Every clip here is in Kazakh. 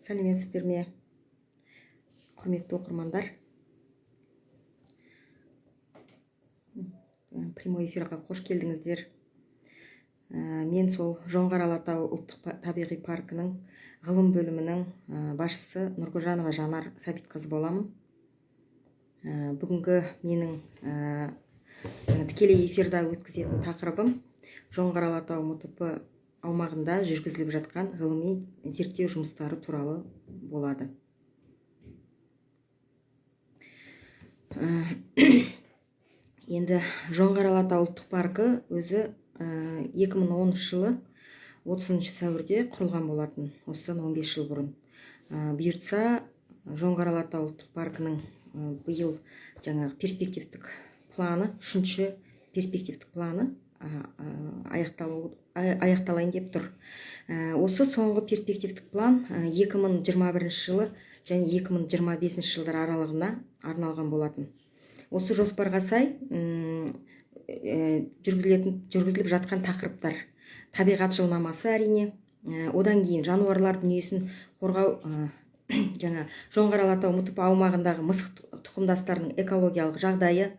Сәлеметсіздер ме, құрметті оқырмандар? Прямой эфирға қош келдіңіздер. Мен сол Жоңғар Алатау ұлттық табиғи паркінің ғылым бөлімінің басшысы Нұрғожанова Жанар Сәбитқызы боламын. Бүгінгі менің тікелей эфирда өткізетін тақырыбым Жоңғар Алатау МТП аумағында жүргізіліп жатқан ғылыми зерттеу жұмыстары туралы болады. Енді Жоңғар Алатау ұлттық паркі өзі 2010 жылы 30 сәуірде құрылған болатын, осыдан 15 жыл бұрын. Бұйыртса, Жоңғар Алатау ұлттық паркінің биыл жаңағы перспективтік планы, үшінші перспективтік планы аяқталайын деп тұр. Осы соңғы перспективтік план 2021 жылы және 2025 жылдар аралығына арналған болатын. Осы жоспарға сай жүргізіліп жатқан тақырыптар: табиғат жылнамасы, әрине, одан кейін жануарлар дүниесін қорғау, жаңа Жоңғар Алатау МТП аумағындағы мысық тұқымдастарының экологиялық жағдайы.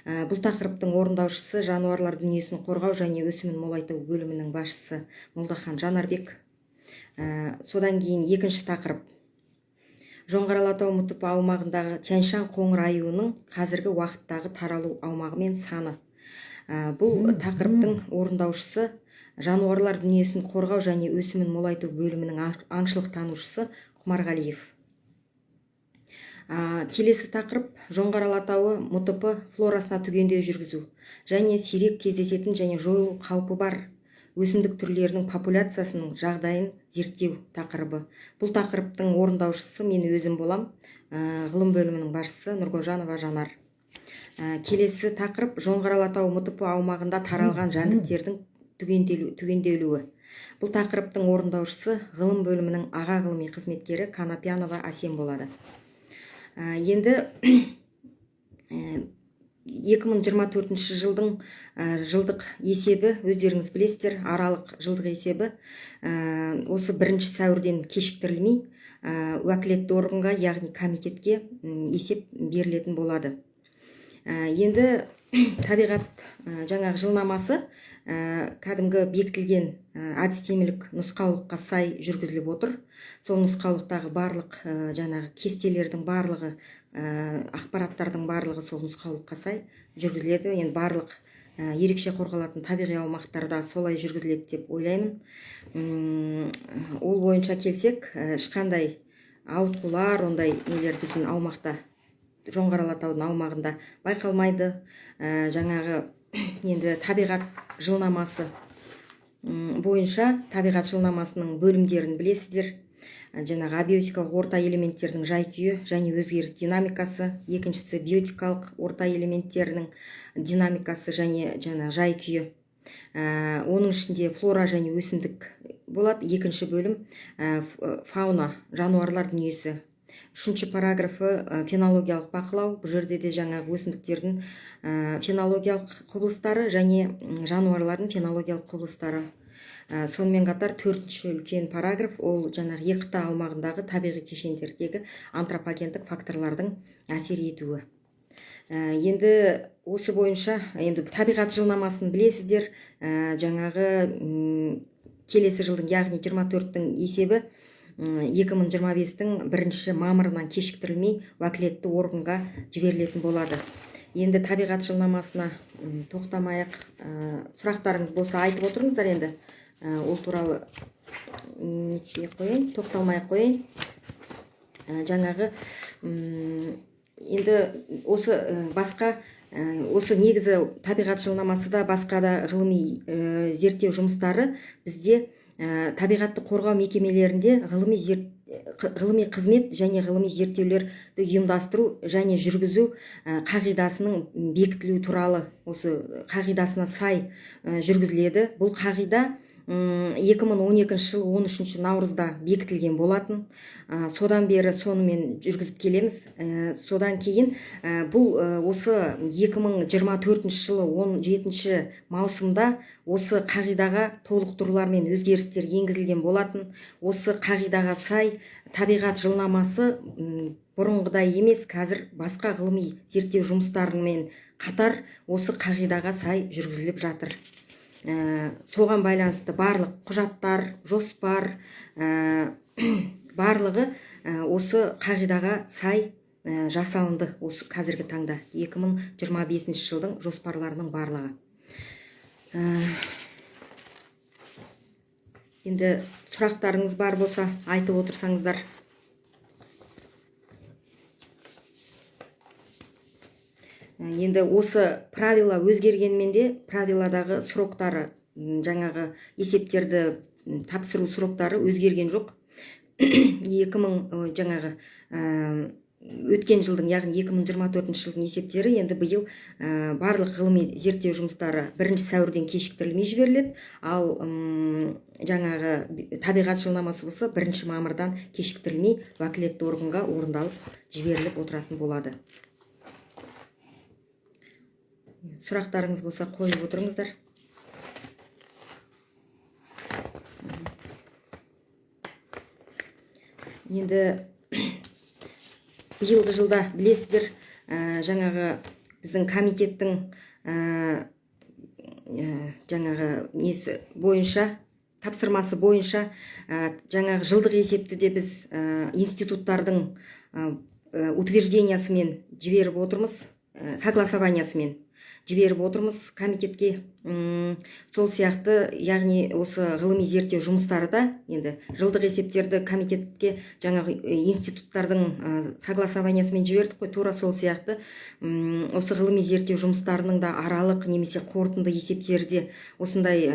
Бұл тақырыптың орындаушысы жануарлар дүниесін қорғау және өсімін молайту бөлімінің басшысы Молдахан Жанарбек. Содан кейін екінші тақырып Жоңғар Алатау МТП аумағындағы Тянь-Шань қоңыр аюының қазіргі уақыттағы таралу аумағы мен саны. Бұл тақырыптың орындаушысы жануарлар дүниесін қорғау және өсімін молайту бөлімінің аңшылық танушысы Құмарғалиев. Келесі тақырып Жоңғар Алатауы МТП флорасына түгендеу жүргізу және сирек кездесетін және жойылу қаупі бар өсімдік түрлерінің популяциясының жағдайын зерттеу тақырыбы. Бұл тақырыптың орындаушысы мен өзім болам, ғылым бөлімінің басшысы Нұрғожанова Жанар. Келесі тақырып Жоңғар Алатау МТП аумағында таралған жәндіктердің түгенделуі. Бұл тақырыптың орындаушысы ғылым бөлімінің аға ғылыми қызметкері Канапянова Әсем болады. Енді 2024 жылдың жылдық есебі, өздеріңіз білесіздер, аралық жылдық есебі осы 1 сәуірден кешіктірілмей уәкілетті органға, яғни комитетке есеп берілетін болады. Енді табиғат жаңағы жылнамасы кәдімгі бекітілген әдістемелік нұсқаулыққа сай жүргізіліп отыр. Сол нұсқаулықтағы барлық жаңағы кестелердің барлығы, ақпараттардың барлығы сол нұсқаулыққа сай жүргізіледі. Енді барлық ерекше қорғалатын табиғи аумақтарда солай жүргізіледі деп ойлаймын. Ол бойынша келсек, ешқандай ауытқулар, ондай нелер біздің аумақта, Жоңғар Алатаудың аумағында байқалмайды. Жаңағы енді табиғат жылнамасы бойынша табиғат жылнамасының бөлімдерін білесіздер. Жаңағы абиотикалық орта элементтерінің жай күйі және өзгеріс динамикасы, екіншісі биотикалық орта элементтерінің динамикасы және жаңа жай күйі. Оның ішінде флора және өсімдік болады. Екінші бөлім фауна, жануарлар дүниесі. Үшінші параграфы фенологиялық бақылау. Бұл жерде де жаңағы өсімдіктердің фенологиялық құбылыстары және жануарлардың фенологиялық құбылыстары. Сонымен қатар төртінші үлкен параграф ол жаңағы ЕҚТА аумағындағы табиғи кешендердегі антропогендік факторлардың әсер етуі. Енді осы бойынша енді табиғат жылнамасын білесіздер. Жаңағы келесі жылдың, яғни 24-тің есебі 2025-тің 1 мамырынан кешіктірілмей уәкілетті органға жіберілетін болады. Енді табиғат жылнамасына тоқтамайық. Сұрақтарыңыз болса айтып отырыңыздар енді. Ол туралы нетпей ақ қояйын, тоқталмай ақ қояйын. Жаңағы енді осы басқа осы негізі табиғат жылнамасы да, басқа да ғылыми зерттеу жұмыстары бізде табиғатты қорғау мекемелерінде ғылыми қызмет және ғылыми зерттеулерді ұйымдастыру және жүргізу қағидасының бекітілуі туралы осы қағидасына сай жүргізіледі. Бұл қағида 2012 жылы 13 наурызда бекітілген болатын. Содан бері сонымен жүргізіп келеміз. Содан кейін бұл осы 2024 жылы 17 маусымда осы қағидаға толықтырулар мен өзгерістер енгізілген болатын. Осы қағидаға сай Табиғат жылнамасы бұрынғыдай емес, қазір басқа ғылыми зерттеу жұмыстарымен қатар осы қағидаға сай жүргізіліп жатыр. Соған байланысты барлық құжаттар, жоспар, барлығы осы қағидаға сай жасалынды осы қазіргі таңда 2025 жылдың жоспарларының барлығы. Енді сұрақтарыңыз бар болса айтып отырсаңыздар. Енді осы правила өзгергенмен де правиладағы сроктары, жаңағы есептерді тапсыру сроктары өзгерген жоқ. 2000 жаңағы өткен жылдың, яғни 2024 жылдың есептері енді биыл барлық ғылыми зерттеу жұмыстары 1 сәуірден кешіктірілмей жіберіледі, ал жаңағы табиғат жылнамасы болса 1 мамырдан кешіктірілмей уәкілетті органға орындалып жіберіліп отыратын болады. Сұрақтарыңыз болса қойып отырыңыздар. Енді биылғы жылда білесіздер, жаңағы біздің комитеттің жаңағы несі бойынша, тапсырмасы бойынша, жаңағы жылдық есепті де біз институттардың утверждениясымен жіберіп отырмыз, согласованиясымен жіберіп отырмыз комитетке. Сол сияқты, яғни осы ғылыми зерттеу жұмыстары да енді жылдық есептерді комитетке жаңағы институттардың согласованиясымен жібердік қой, тура сол сияқты осы ғылыми зерттеу жұмыстарының да аралық немесе қорытынды есептері де осындай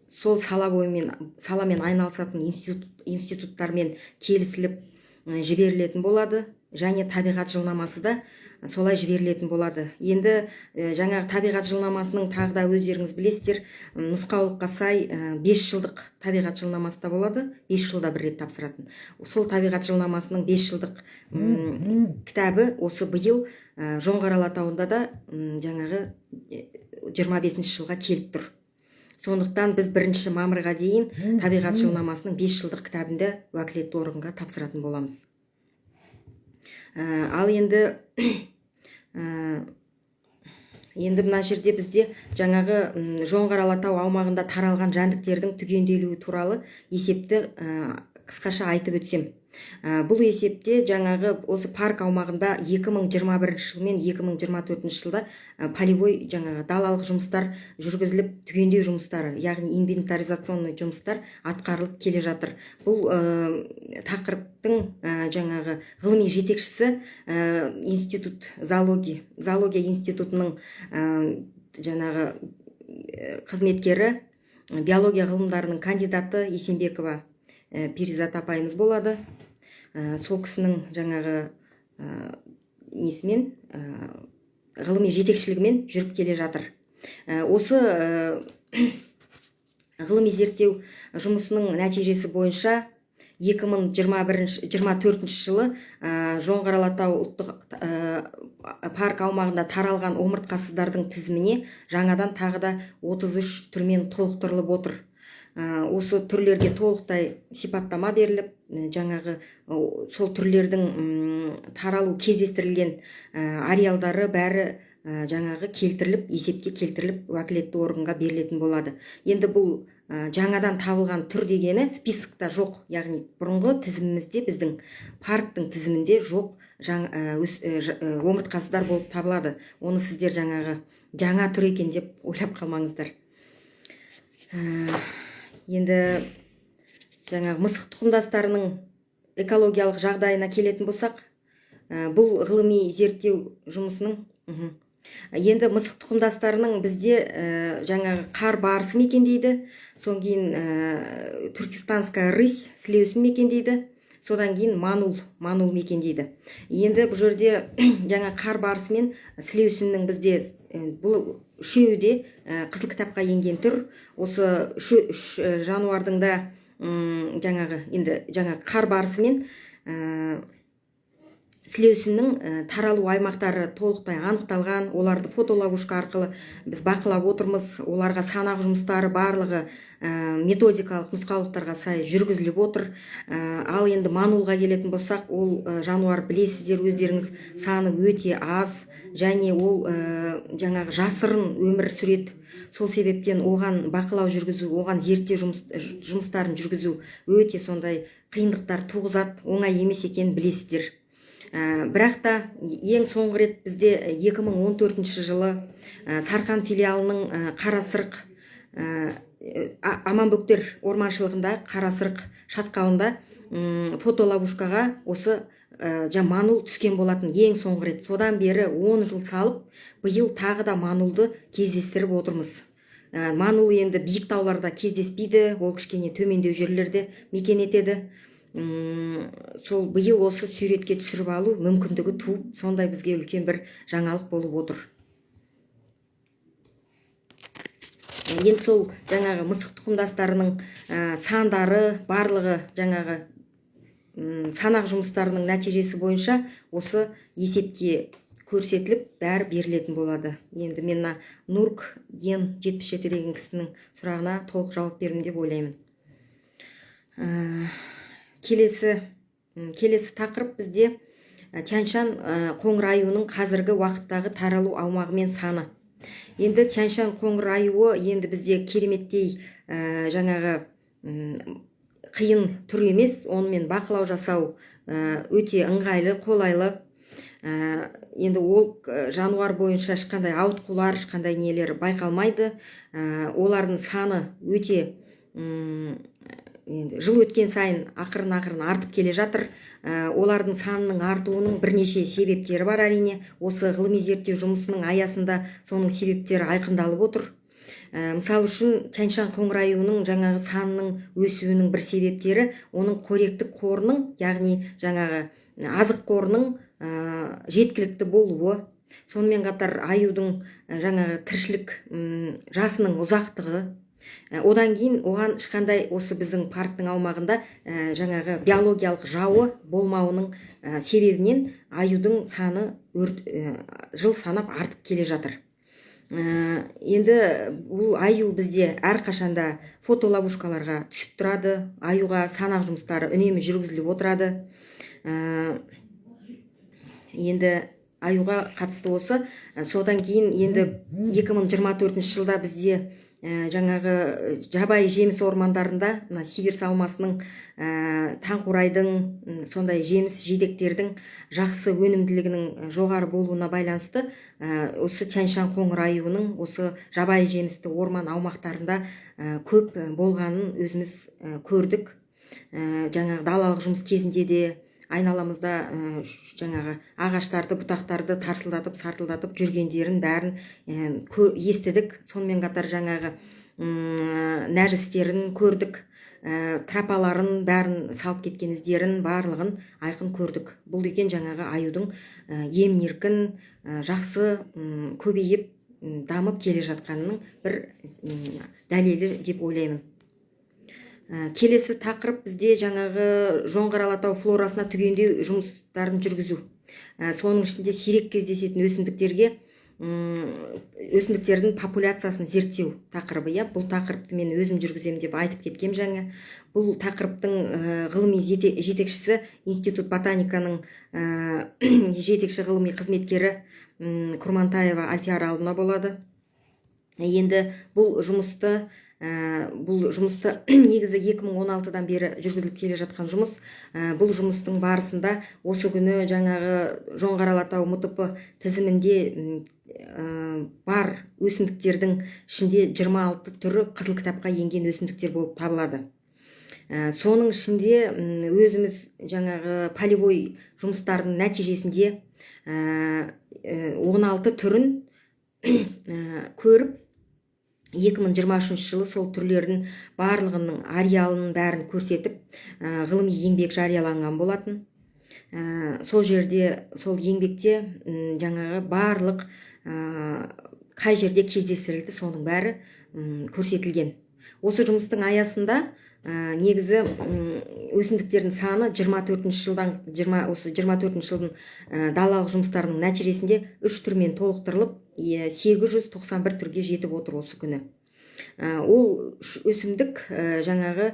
сол сала бойымен, саламен айналысатын институттармен келісіліп жіберілетін болады, және табиғат жылнамасы да солай жіберілетін болады. Енді жаңағы табиғат жылнамасының тағы да өздеріңіз білесіздер, нұсқаулыққа сай 5 жылдық табиғат жылнамасы да болады, 5 жылда бір рет тапсыратын. Сол табиғат жылнамасының 5 жылдық кітабы осы биыл Жоңғар Алатауында да жаңағы 25 жылға келіп тұр. Сондықтан біз 1 мамырға дейін табиғат жылнамасының 5 жылдық кітабында уәкілетті органға тапсыратын боламыз. Ал енді мына жерде бізде жаңағы Жоңғар Алатау аумағында таралған жәндіктердің түгенделуі туралы есепті қысқаша айтып өтсем. Бұл есепте жаңағы осы парк аумағында 2021 жыл мен 2024 жылда полевой жаңағы далалық жұмыстар жүргізіліп, түгендеу жұмыстары, яғни инвентаризационный жұмыстар атқарылып келе жатыр. Бұл тақырыптың жаңағы ғылыми жетекшісі институт зоология, зоология институтының жаңағы қызметкері, биология ғылымдарының кандидаты Есенбекова Перизат апайымыз болады. Сол кісінің жаңағы несімен, ғылыми жетекшілігімен жүріп келе жатыр. Осы ғылыми зерттеу жұмысының нәтижесі бойынша 2021, 24 жылы Жоңғар Алатау ұлттық парк аумағында таралған омыртқасыздардың тізіміне жаңадан тағы да 33 түрмен толықтырылып отыр. Осы түрлерге толықтай сипаттама беріліп, жаңағы сол түрлердің таралу кездестірілген ареалдары бәрі жаңағы келтіріліп, есепке келтіріліп, уәкілетті органға берілетін болады. Енді бұл жаңадан табылған түр дегені списокта жоқ, яғни бұрынғы тізімімізде, біздің парктің тізімінде жоқ омыртқасыздар болып табылады. Оны сіздер жаңағы жаңа түр екен деп ойлап қалмаңыздар. Енді жаңағы мысық тұқымдастарының экологиялық жағдайына келетін болсақ, бұл ғылыми зерттеу жұмысының, Енді мысық тұқымдастарының бізде жаңағы қар барысы мекендейді, содан кейін туркестанская рысь сілеусін мекендейді, содан кейін манул мекендейді. Енді бұл жерде жаңа қар барысы мен сілеусіннің бізде бұл үшеуі де қызыл кітапқа енген түр. Осы үш жануардың да жаңағы енді жаңа қар барысы мен Сілеусіннің таралу аймақтары толықтай анықталған, оларды фотоловушка арқылы біз бақылап отырмыз. Оларға санақ жұмыстары барлығы методикалық нұсқаулықтарға сай жүргізіліп отыр. Ал енді манулға келетін болсақ, ол жануар, білесіздер өздеріңіз, саны өте аз және ол жаңағы жасырын өмір сүреді. Сол себептен оған бақылау жүргізу, оған зерттеу жұмыстарын жүргізу өте сондай қиындықтар туғызады, оңай емес екенін білесіздер. Бірақ та ең соңғы рет бізде 2014 жылы Сарқан филиалының Қарасырық, Аманбөктер орманшылығында Қарасырық шатқалында фотоловушкаға осы манул түскен болатын ең соңғы рет. Содан бері 10 жыл салып, биыл тағы да манулды кездестіріп отырмыз. Манул енді биік тауларда кездеспейді, ол кішкене төмендеу жерлерде мекен етеді. Сол биыл осы суретке түсіріп алу мүмкіндігі туып, сондай бізге үлкен бір жаңалық болып отыр. Енді сол жаңағы мысық тұқымдастарының сандары барлығы жаңағы санақ жұмыстарының нәтижесі бойынша осы есепте көрсетіліп, бәрі берілетін болады. Енді мен мына Нурк Ен 77 деген кісінің сұрағына толық жауап бердім деп ойлаймын. Келесі тақырып бізде Тянь-Шань қоңыр аюының қазіргі уақыттағы таралу аумағы мен саны. Енді Тянь-Шань қоңыр аюы енді бізде кереметтей жаңағы қиын түр емес, онымен бақылау жасау өте ыңғайлы, қолайлы. Енді ол жануар бойынша ешқандай ауытқулар, ешқандай нелер байқалмайды. Олардың саны өте енді жыл өткен сайын ақырын-ақырын артып келе жатыр. Олардың санының артуының бірнеше себептері бар әрине. Осы ғылыми зерттеу жұмысының аясында соның себептері айқындалып отыр. Мысалы үшін, Тянь-Шань қоңыр аюының жаңағы санының өсуінің бір себептері оның қоректік қорының, яғни жаңағы азық қорының жеткілікті болуы. Сонымен қатар аюдың жаңағы тіршілік жасының ұзақтығы. Одан кейін оған ешқандай осы біздің парктің аумағында жаңағы биологиялық жауы болмауының себебінен аюдың саны жыл санап артып келе жатыр. Енді бұл аю бізде әрқашанда фотоловушкаларға түсіп тұрады, аюға санақ жұмыстары үнемі жүргізіліп отырады. Енді аюға қатысты осы. Содан кейін енді 2024 жылда бізде жаңағы жабайы жеміс ормандарында мына Сибирь салмасының, таңқурайдың, сондай жеміс жидектердің жақсы өнімділігінің жоғары болуына байланысты осы Тянь-Шань қоңыр аюының осы жабайы жемісті орман аумақтарында көп болғанын өзіміз көрдік. Жаңағы далалық жұмыс кезінде де айналамызда жаңағы ағаштарды, бұтақтарды тарсылдатып, сартылдатып жүргендерін бәрін естідік. Сонымен қатар жаңағы нәжістерін көрдік, тропаларын бәрін салып кеткен іздерін барлығын айқын көрдік. Бұл деген жаңағы аюдың емін-еркін, жақсы көбейіп, дамып келе жатқанының бір дәлелі деп ойлаймын. Келесі тақырып бізде жаңағы Жоңғар Алатау флорасына түгендеу жұмыстарын жүргізу. Соның ішінде сирек кездесетін өсімдіктерге, өсімдіктердің популяциясын зерттеу тақырыбы. Иә, бұл тақырыпты мен өзім жүргіземін деп айтып кеткем жаңа. Бұл тақырыптың ғылыми жетекшісі Институт ботаниканың жетекші ғылыми қызметкері Курмантаева Альфия Араловна болады. Енді бұл жұмысты негізі 2016-дан бері жүргізіліп келе жатқан жұмыс. Бұл жұмыстың барысында осы күні жаңағы Жоңғар Алатау МТП тізімінде бар өсімдіктердің ішінде 26 түрі қызыл кітапқа енген өсімдіктер болып табылады. Соның ішінде өзіміз жаңағы полевой жұмыстардың нәтижесінде 16 түрін көріп, 2023 жылы сол түрлердің барлығының ареалының бәрін көрсетіп, ғылыми еңбек жарияланған болатын. Сол жерде, сол еңбекте жаңағы барлық қай жерде кездестірілді, соның бәрі көрсетілген. Осы жұмыстың аясында Негізі өсімдіктердің саны 24 жылдан осы 24 жылдың далалық жұмыстарының нәтижесінде 3 түрмен толықтырылып, 891 түрге жетіп отыр осы күні. Ол өсімдік жаңағы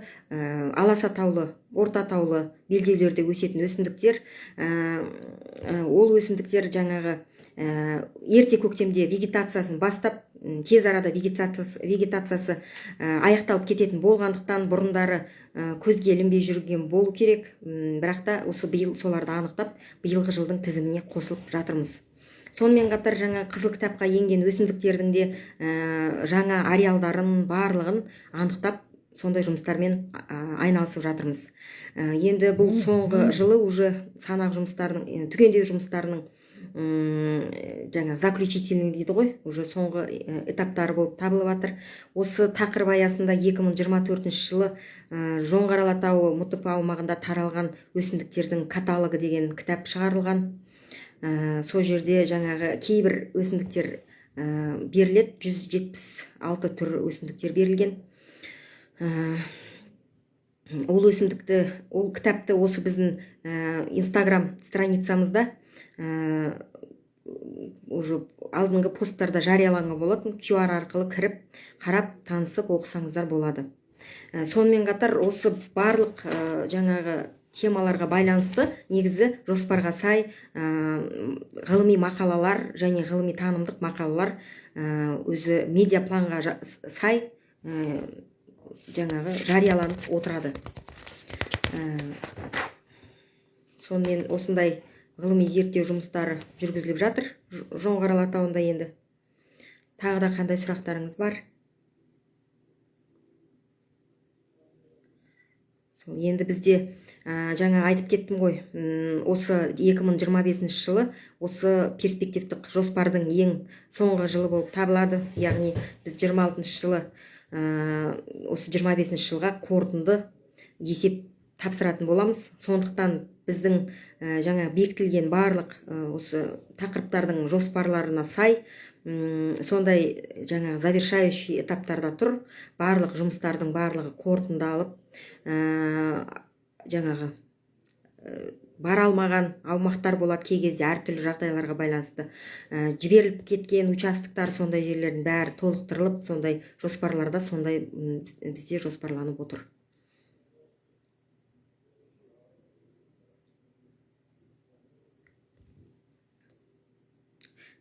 аласа таулы, орта таулы белдеулерде өсетін өсімдіктер. Ол өсімдіктер жаңағы ерте көктемде вегетациясын бастап, тез арада вегетациясы аяқталып кететін болғандықтан бұрындары көзге ілінбей жүрген болу керек. Бірақ та осы биыл соларды анықтап, биылғы жылдың тізіміне қосылып жатырмыз. Сонымен қатар жаңа қызыл кітапқа енген өсімдіктердің де жаңа ареалдарын барлығын анықтап, сондай жұмыстармен айналысып жатырмыз. Енді бұл соңғы жылы уже санақ жұмыстарының, түгендеу жұмыстарының жаңа заключительный дейді ғой, уже соңғы этаптары болып табылып жатыр. Осы тақырып аясында 2024 жылы Жоңғар Алатауы МТП аумағында таралған өсімдіктердің каталогы деген кітап шығарылған. Сол жерде жаңағы кейбір өсімдіктер беріледі, 176 түр өсімдіктер берілген. Ол өсімдікті, ол кітапты осы біздің Инстаграм страницамызда уже алдыңғы посттарда жарияланған болатын, QR арқылы кіріп, қарап, танысып оқысаңыздар болады. Сонымен қатар осы барлық жаңағы темаларға байланысты негізі жоспарға сай ғылыми мақалалар және ғылыми танымдық мақалалар өзі медиапланға сай жаңағы жарияланып отырады. Сонымен осындай ғылыми зерттеу жұмыстары жүргізіліп жатыр Жоңғар Алатауында. Енді тағы да қандай сұрақтарыңыз бар? Сол енді бізде жаңа айтып кеттім ғой, осы 2025 жылы осы перспективтік жоспардың ең соңғы жылы болып табылады. Яғни біз 26 жылы, осы 25 жылға қорытынды есеп тапсыратын боламыз. Сондықтан біздің жаңа бекітілген барлық осы тақырыптардың жоспарларына сай, сондай жаңа завершающий этаптарда тұр. Барлық жұмыстардың барлығы қорытындалып, жаңағы бара алмаған аумақтар болады, кей кезде әртүрлі жағдайларға байланысты жіберіліп кеткен участоктар, сондай жерлердің бәрі толықтырылып, сондай жоспарларда сондай бізде жоспарланып отыр.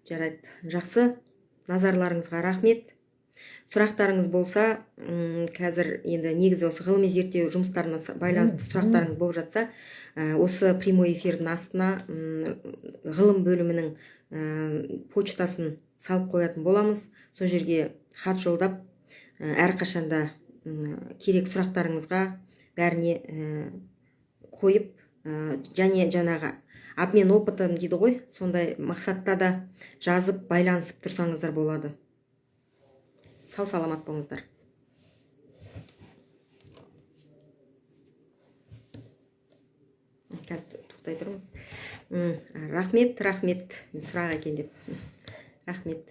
Жарайды, жақсы, назарларыңызға рахмет. Сұрақтарыңыз болса, қазір енді негізі осы ғылыми зерттеу жұмыстарына байланысты сұрақтарыңыз болып жатса, осы прямой эфирдің астына ғылым бөлімінің почтасын салып қоятын боламыз. Сол жерге хат жолдап, әрқашанда керек сұрақтарыңызға бәріне қойып, және жаңағы обмен опытом дейді ғой, сондай мақсатта да жазып байланысып тұрсаңыздар болады. Сау саламат болыңыздар. Қазір тоқтай тұрыңыз. Рахмет, рахмет. Сұрақ екен деп. Рахмет.